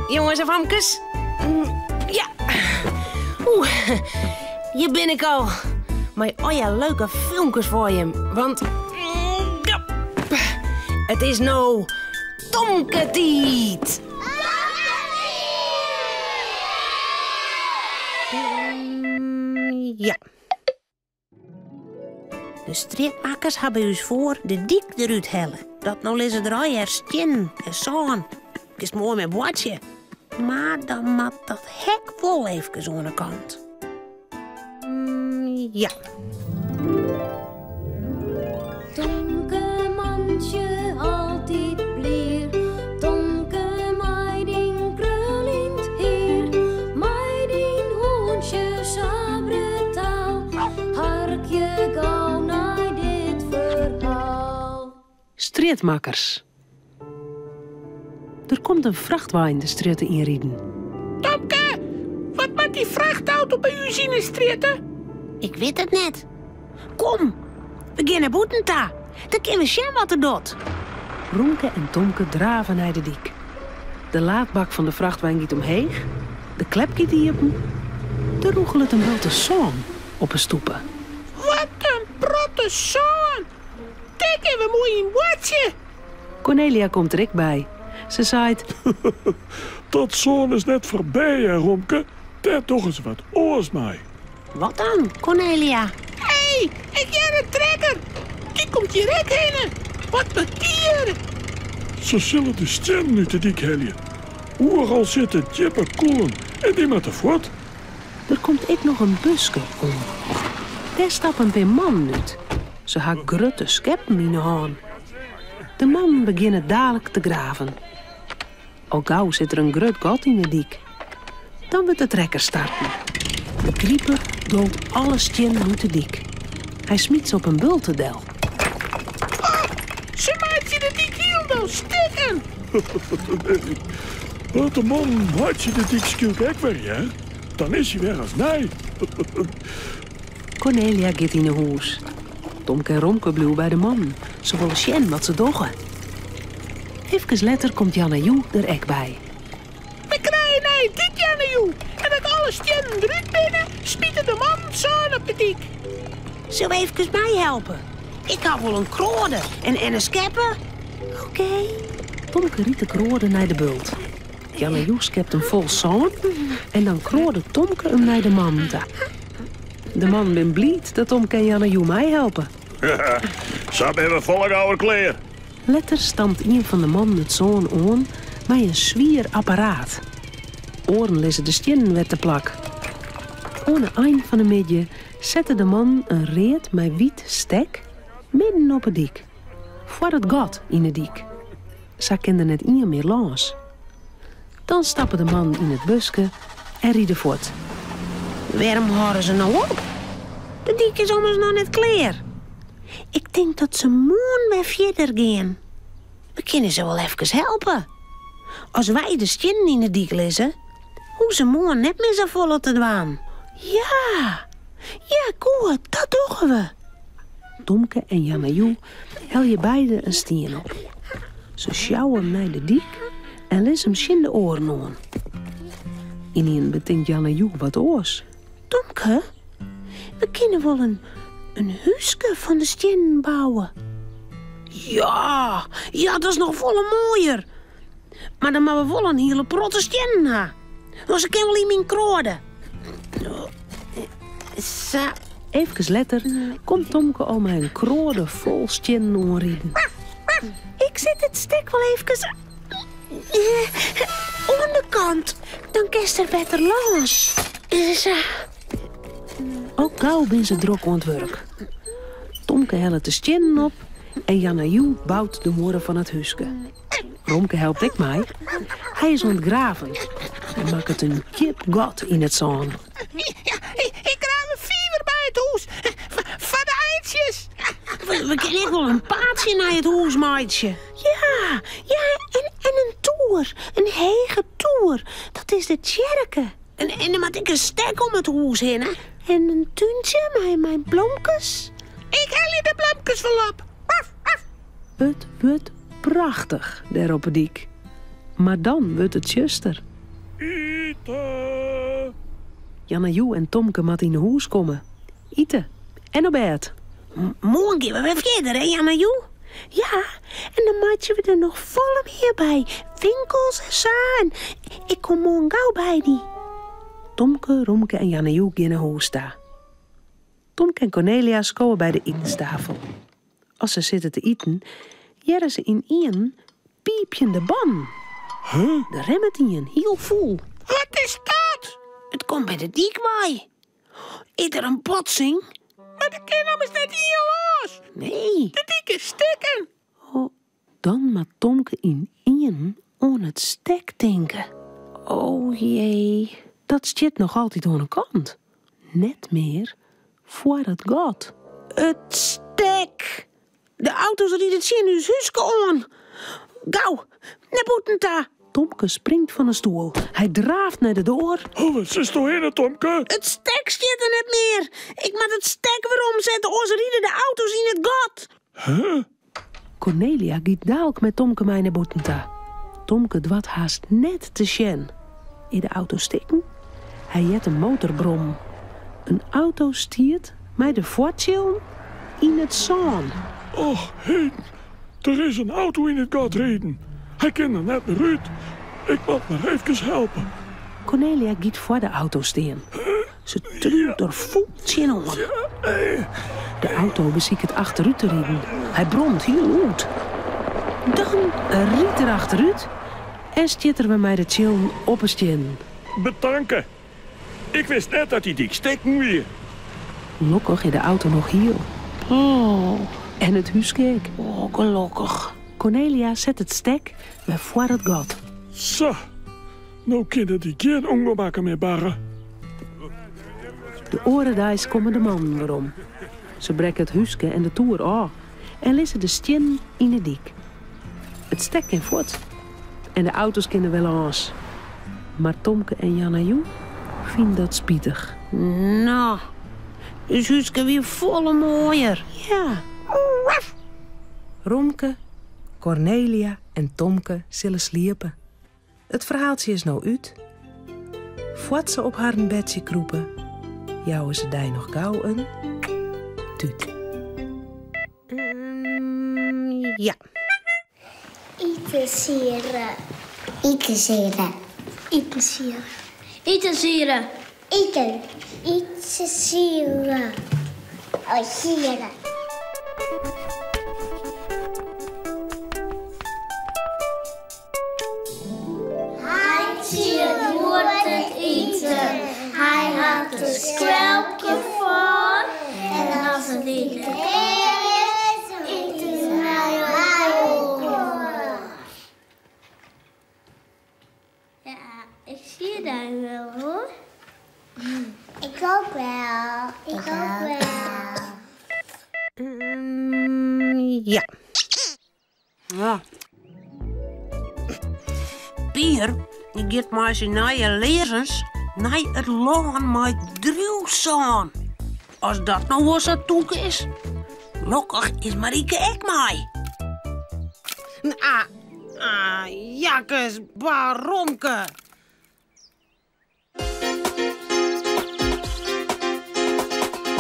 Jonges en famkes. Ja. Oeh, hjir bin ik al. Mei allegear leuke filmkes foar jim. Want ja, it is no Tomketiid. Ja. De strjitmakkers ha by ús foar de dyk derút helle. Dat no lizze der allegear stiennen en sân. Kinst moai mei boartsje. Mar dan moat dat hek wol eefkes oan de kant. Ja. Tomke mantsje altyd blier, Tomke mei dyn kruljend hier, mei dyn hûntsje sa brutaal, harkje gau nei dit ferhaal. Strjitmakkers. Der komt in frachtwein de strjitte ynriden. Tomke, wat moat dy frachtauto by ús yn 'e strjitte? Ik wit it net. Kom, we gean nei bûten ta. Dan kinne we sjen wat er docht. Romke en Tomke drave nei de dyk. De laadbak fan de frachtwein giet omheech, de klep giet iepen. Der rûgelet in bulte sân op 'e stoepe. Wat in protte sân! Dêr kinne we moai yn boartsje. Cornelia komt der ek by. Se seit. Dat sân is net foarby, hè, Romke. Dêr dogge se wat oars mei. Wat dan, Cornelia? Hé, ik hear in trekker. Dy komt hjir ek hinne. Wat petear! Se sille de stiennen út de dyk helje. Oeral sitte djippe kûlen en dy moatte fuort. Der komt ek noch in buske oan. Dêr stappe in pear mannen út. Se ha grutte skeppen yn 'e hân. De mannen begjinne dalik te graven. Al gau sit der in grut gat yn 'e dyk. Dan wurdt de trekker starten. De griper dolt alle stiennen út de dyk. Hy smyt se op in bulte del. Oh, se meitsje de dyk hielendal stikken! Nee, want de mannen meitsje de dyk skielk ek wer, hear. Dan is hy wer as nij. Cornelia giet yn 'e hûs. Tomke en Romke bliuwe by de mannen. Se wolle sjen wat se dogge. Efkes letter komt Jannejoe der ek by. We krije nije dyk, Jannejoe. En as alle stiennen derút binne, smite de mannen sân op de dyk. Sille we efkes meihelpe? Ik haw wol in kroade en in skeppe. Oké. Tomke rydt de kroade nei de bult. Jannejoe skept him fol sân en dan kroadet Tomke him nei de mannen ta. De mannen binne bliid dat Tomke en Jannejoe meihelpe. Sa binne we folle gauwer klear. Letter stampt ien fan de mannen it sân oan mei in swier apparaat. Oaren lizze de stiennen wer te plak. Oan 'e ein fan 'e middei sette de mannen in read mei wyt stek midden op 'e dyk, foar it gat yn 'e dyk. Sa kin der net ien mear lâns. Dan stappe de mannen yn it buske en ride fuort. Wêrom hâlde se no op? De dyk is ommers noch net klear. Ik tink dat se moarn wer fierder gean. We kinne se wol efkes helpe. As wy de stiennen yn 'e dyk lizze, hoege se moarn net mear safolle te dwaan. Ja, ja, goed, dat dogge we. Tomke en Jannejoe helje beide in stien op. Se sjouwe him nei de dyk en lizze him tsjin de oaren oan. Ynienen betinkt Jannejoe wat oars. Tomke, we kinne wol in, in húske fan de stiennen bouwe. Ja, ja, dat is noch folle moaier. Mar dan moatte we wol in hiele protte stiennen ha. No, se kin wol yn myn kroade. Sa. Efkes letter komt Tomke al mei in kroade fol stiennen oanriden. Ik set it stek wol efkes oan de kant, dan kinst der better lâns. Sa. Al gau binne se drok oan it wurk. Tomke hellet de stiennen op en Jannejoe bout de muorre fan it húske. Romke helpt ek mei. Hy is oan it graven en makket in djip gat yn it sân. Ja, ik graaf in fiver by it hûs foar de eintsjes. We kinne ek wol in paadsje nei it hûs meitsje. Ja, ja, en, en in toer, in hege toer. Dat is de tsjerke. En, en der moat ek in stek om it hûs hinne. En in túntsje mei, mei blomkes. Ik helje de blomkes wol op. It wurdt prachtich dêr op 'e dyk. Mar dan wurdt it tsjuster. Ite! Janna-Joe en Tomke moatte yn 'e hûs komme. Ite en op bêd. Moarn gean we wer fierder, hè Janna-Joe? Ja, en dan meitsje we der noch folle mear by. Winkels en sa. En ik kom moarn gau by dy. Tomke, Romke en Janna-Joe gean nei hûs ta. Tomke en Kornelia skowe by de itenstafel. As se sitte te iten, hearre se ynienen piipjende bannen. Der remmet ien, hiel fûl. Wat is dat? It komt by de dyk wei. Is der in botsing? Mar der kin ommers net ien lâns. Nee. De dyk is stikken. Oh, dan moat Tomke ynienen oan it stek tinke. O jee, dat stiet noch altyd oan 'e kant. Net mear foar it gat. It stek! De auto's ride tsjin ús húske oan. Gau, nei bûten ta! Tomke springt fan 'e stoel. Hy draaft nei de doar. Ho, wêr sitsto hinne, Tomke? It stek stiet der net mear. Ik moat it stek weromsette, oars ride de auto's yn it gat. Huh? Kornelia giet daalk mei Tomke mei nei bûten ta. Tomke doart hast net te sjen. Is de auto stikken? Hy heart in motor brommen. In auto stiet mei de foartsjillen yn it sân. Och heden, der is in auto yn it gat riden. Hy kin der net mear út. Ik moat mar efkes helpe. Kornelia giet foar de auto stean. Se triuwt der fûl tsjinoan. De auto besiket achterút te riden. Hy bromt hiel lûd. Dan rydt er achterút en stiet er wer mei de tsjillen op 'e stiennen. Betanke. Ik wist net dat dy dyk stikken wie. Lokkich is de auto noch hiel. Oh, en it húske ek. Oh, gelokkich. Kornelia set it stek wer foar it gat. Sa, no kinne dy gjin ûngemakken mear barre. De oare deis komme de mannen werom. Se brekke it húske en de toer ôf en lizze de stiennen yn 'e dyk. It stek kin fuort en de auto's kinne wer lâns. Mar Tomke en Janna-Joe fine dat spitich. No, ús húske wie folle moaier. Ja. Romke, Kornelia en Tomke sille sliepe. It ferhaaltsje is no út. Foar't se op harren bedsje krûpe, jouwe se dy noch gau in tút. Ja. Itensiede. Itensiede. Itensiede. Itensiede. Iten. Itensiede. Oh, siede. Hy siert noait it iten. Hy hat der skelpke foar en as it iten klear is, ite se mei elkoar. Ja, ik sier dy wol hoor. Ik ook wel. Ik ook wel. Ja. Ja. Pier dy giet mei syn nije learzens nei it lân mei driuwsân. As dat no wol sa tûk is. Lokkich is Marike ek mei. Ah, ah, jakkes, baromke.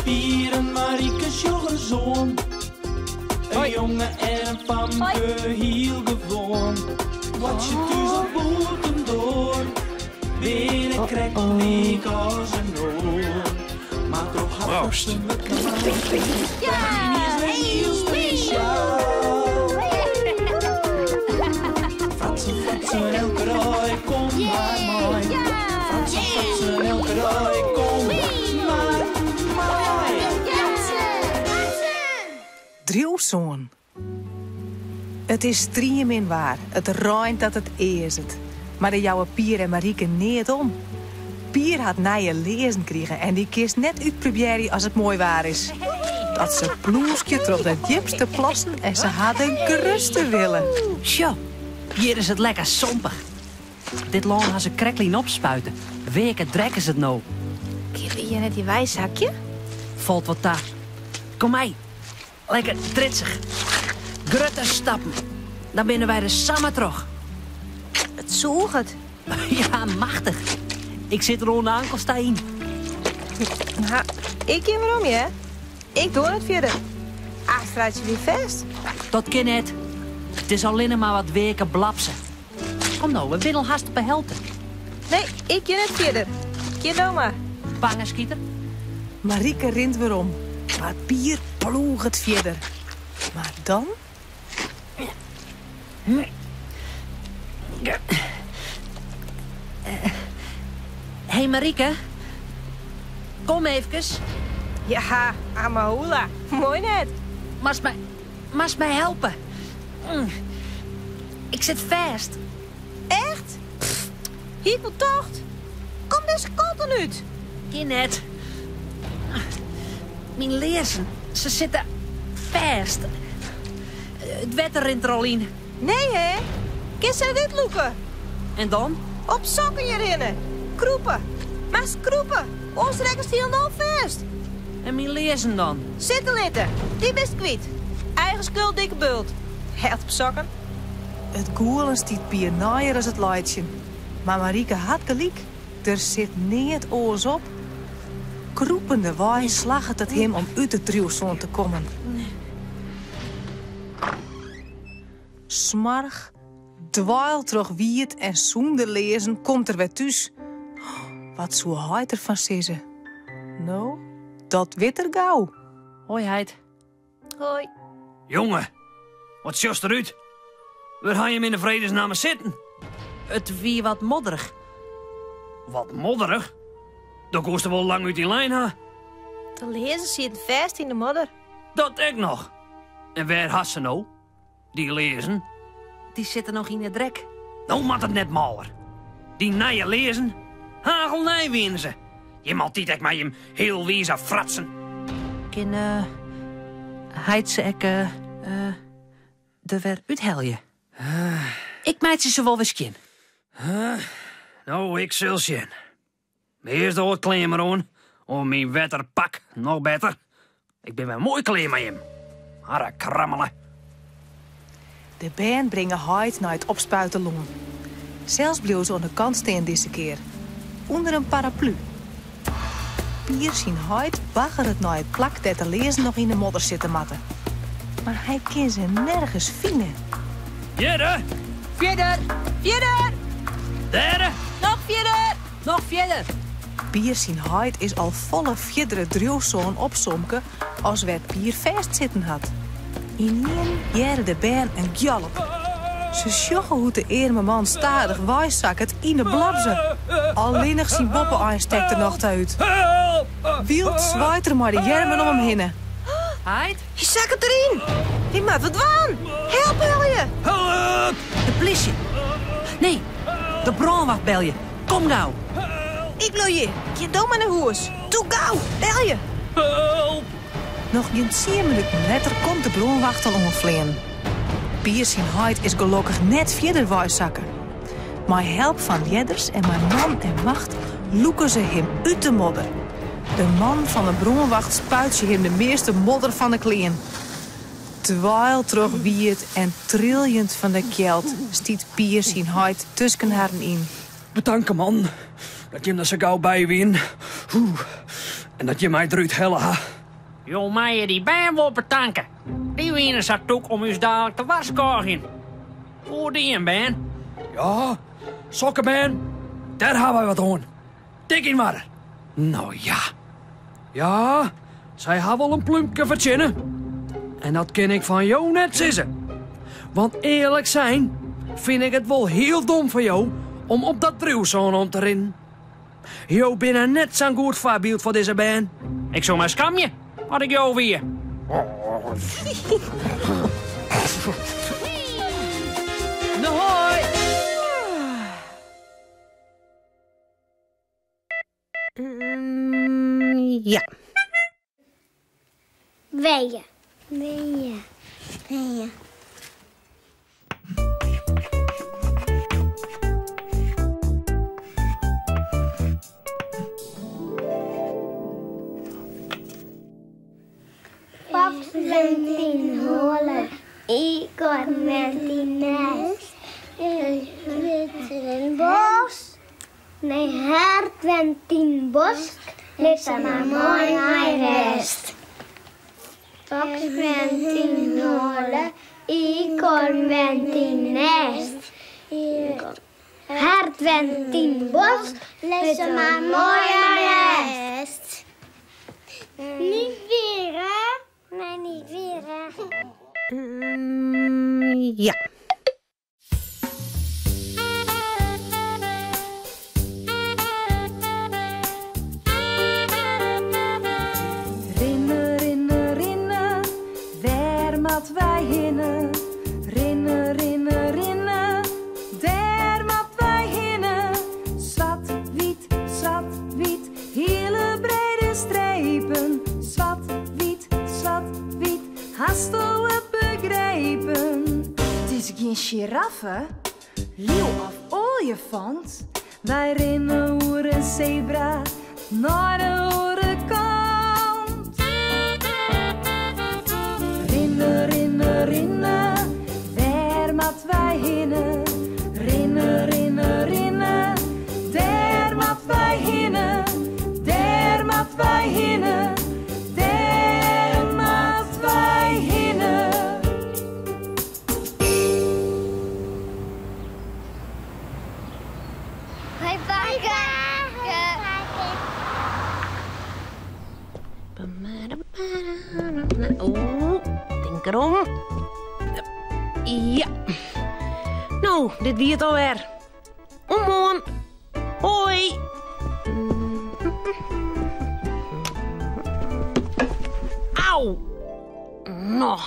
Pier en Marike sjogge ris oan. In jonge en in famke, hiel gewoan. Boartsje thús of bûtendoar, binne krekt lyk as in oar. Mar troch har Proost. wurdt ynienen wer hiel spesjaal. Fratsen, fratsen, elke dei, kom mar mei. Fratsen, fratsen, elke dei, kom mar mei. Driuwsân. It is striemin waar, it reint dat it eazet. Mar dêr jouwe Pier en Marike neat om. Pier hat nije learzen krigen en dy kinst net útprobearje as it moai waar is. Dat se plûskje troch de djipste plassen en se ha de grutste wille. Sjo, hjir is it lekker sompich. Dit lân ha se krektlyn opspuite. Weake drek is it no. Kinne we hjir net yn weisakje? Falt wat ta. Kom mei. Lekker tritsich. Grutte stappen. Dan binne wy der samar troch. It sûget. Ja, machtich. Ik sit der oan de ankels ta yn. Ha, ik gean werom, hear. Ik doar net fierder. Aanst reitsje wy fêst. Dat kin net. It is allinne mar wat weake blabze. Kom no, we binne al hast op 'e helte. Nee, ik gean net fierder. Gean do mar. Bange skiter. Marike rint werom, mar Pier ploeget fierder. Mar dan? Hey Marike, kom eefkes. Ja, Amahula. Moai net. Moatst my, moatst my helpe. Ik sit fêst. Echt? Hie ik wol tocht. Kom dizze kant dan út. Kin net. Myn learzen, se sitte fêst. It wetter rint der al yn. Nee hè? Kinst se derút lûke? En dan? Op sokken hjirhinne. Krûpe. Moatst krûpe, oars rekkest hielendal fêst. En myn learzen dan? Sitte litte. Dy bist kwyt. Eigen skuld, dikke bult. Held op sokken. It gûlen stiet Pier neier as it laitsjen. Mar Marike hat gelyk, der sit neat oars op. Krûpendewei slagget it him om út it driuwsân te kommen. Smoarch, dweiltrochwiet en sûnder learzen komt er wer thús. Wat soe heit derfan sizze? No, dat wit er gau. Hoi heit. Hoi. Jonge, wat sjochst derút? Wêr ha jim yn 'e fredesnamme sitten? It wie wat modderich. Wat modderich? Dan koest wol lang út dyn lijn ha. De learzen sieten fêst yn de modder. Dat ek noch. En wêr hast se no? Dy learzen? Dy sitte noch yn 'e drek. No moat it net mâler. Dy nije learzen? Hagelnij wiene se. Jim altyd ek mei jim healwize fratsen. Kin heit se ek der wer úthelje? Ik meitsje se wol wer skjin. No, ik sil sjen. Earst de klean mar oan. Of myn wetterpak, noch better. Ik bin wer moai klear mei jim. Harre krammele. De bern bringe heit nei it opspuite lân. Sels bliuwe se oan de kant stean dizze kear. Under in paraplu. Pier syn heit baggeret nei it plak dêr't de learzen noch yn de modder sitte moatte. Mar hy kin se nergens fine. Fierder! Fierder! Fierder! Dêre! Noch fierder! Noch fierder! Pier syn heit is al folle fierder it driuwsân opsomke as wêr't Pier fêstsitten hat. Ynienen hearre de bern in gjalp. Se sjogge hoe't de earme man stadich weisakket yn 'e blabze. Allinnich syn boppe-ein stekt der noch ta út. Wyld swaait er mei de earmen om him hinne. Heit? Hy sakket deryn! Wy moatte wat dwaan! Help belje! Help! De plysje! Nee, de brânwacht belje. Kom gau! Ik bliuw hjir. Gean do mar nei hûs. Doe gau! Belje! Help! Noch gjin tsien minuten letter komt de brânwacht al oanfleanen. Pier syn heit is gelokkich net fierder weisakke. Mei help fan ljedders en mei man en macht lûke se him út de modder. De man fan de brânwacht spuitsje him de measte modder fan 'e klean. Dweiltrochwiet en triljend fan de kjeld stiet Pier syn heit tusken harren yn. Betanke man, dat jim der sa gau by wienen. En dat jim my derút helle ha. Jo meie dy bern wol betanke. Dy wiene sa tûk om ús dalik te warskôgjen. Goed dien, bern. Ja, sokke bern, dêr ha wy wat oan. Dik yn oarder. No ja. Ja, sy ha wol in plúmke fertsjinne. En dat kin ik fan jo net sizze. Want earlik sein fyn ik it wol hiel dom fan jo om op dat driuwsân om te rinnen. Jo binne net sa'n goed foarbyld foar dizze bern. Ik soe my skamje as ik jo wie. No hoi! Ja. Wenje. Wenje. Wenje. Foks wennet yn in hoale. Iikhoarn wennet yn nêst. Sit yn in bos. Hert went yn bosk, lit se mar moai mei rêst. Foks went yn hoale, iikhoarn went yn nêst. Hert went yn bosk, lit se mar moai mei rêst. Niet weer, hè? Nee, niet weer, hè? Ja. Rinne, rinne, rinne, wêr moat wy hinne? Rinne, rinne, rinne, dêr moat wy hinne. Swart, wyt, swart, wyt, hiele brede strepen. Swart, wyt, swart, wyt, hasto it begrepen? It is gjin sjiraffe, liuw of oaljefant. Wy rinne oer in sebra nei de oare kant. Rinne, rinne, rinne, wêr moat wy hinne? Rinne, rinne, rinne, dêr moat wy hinne. Dêr moat wy hinne, dêr moat wy hinne. Hoi pake. Oeh, tink derom. Ja. No, dit wie it alwer. Oant moarn. Hoi. Au. No.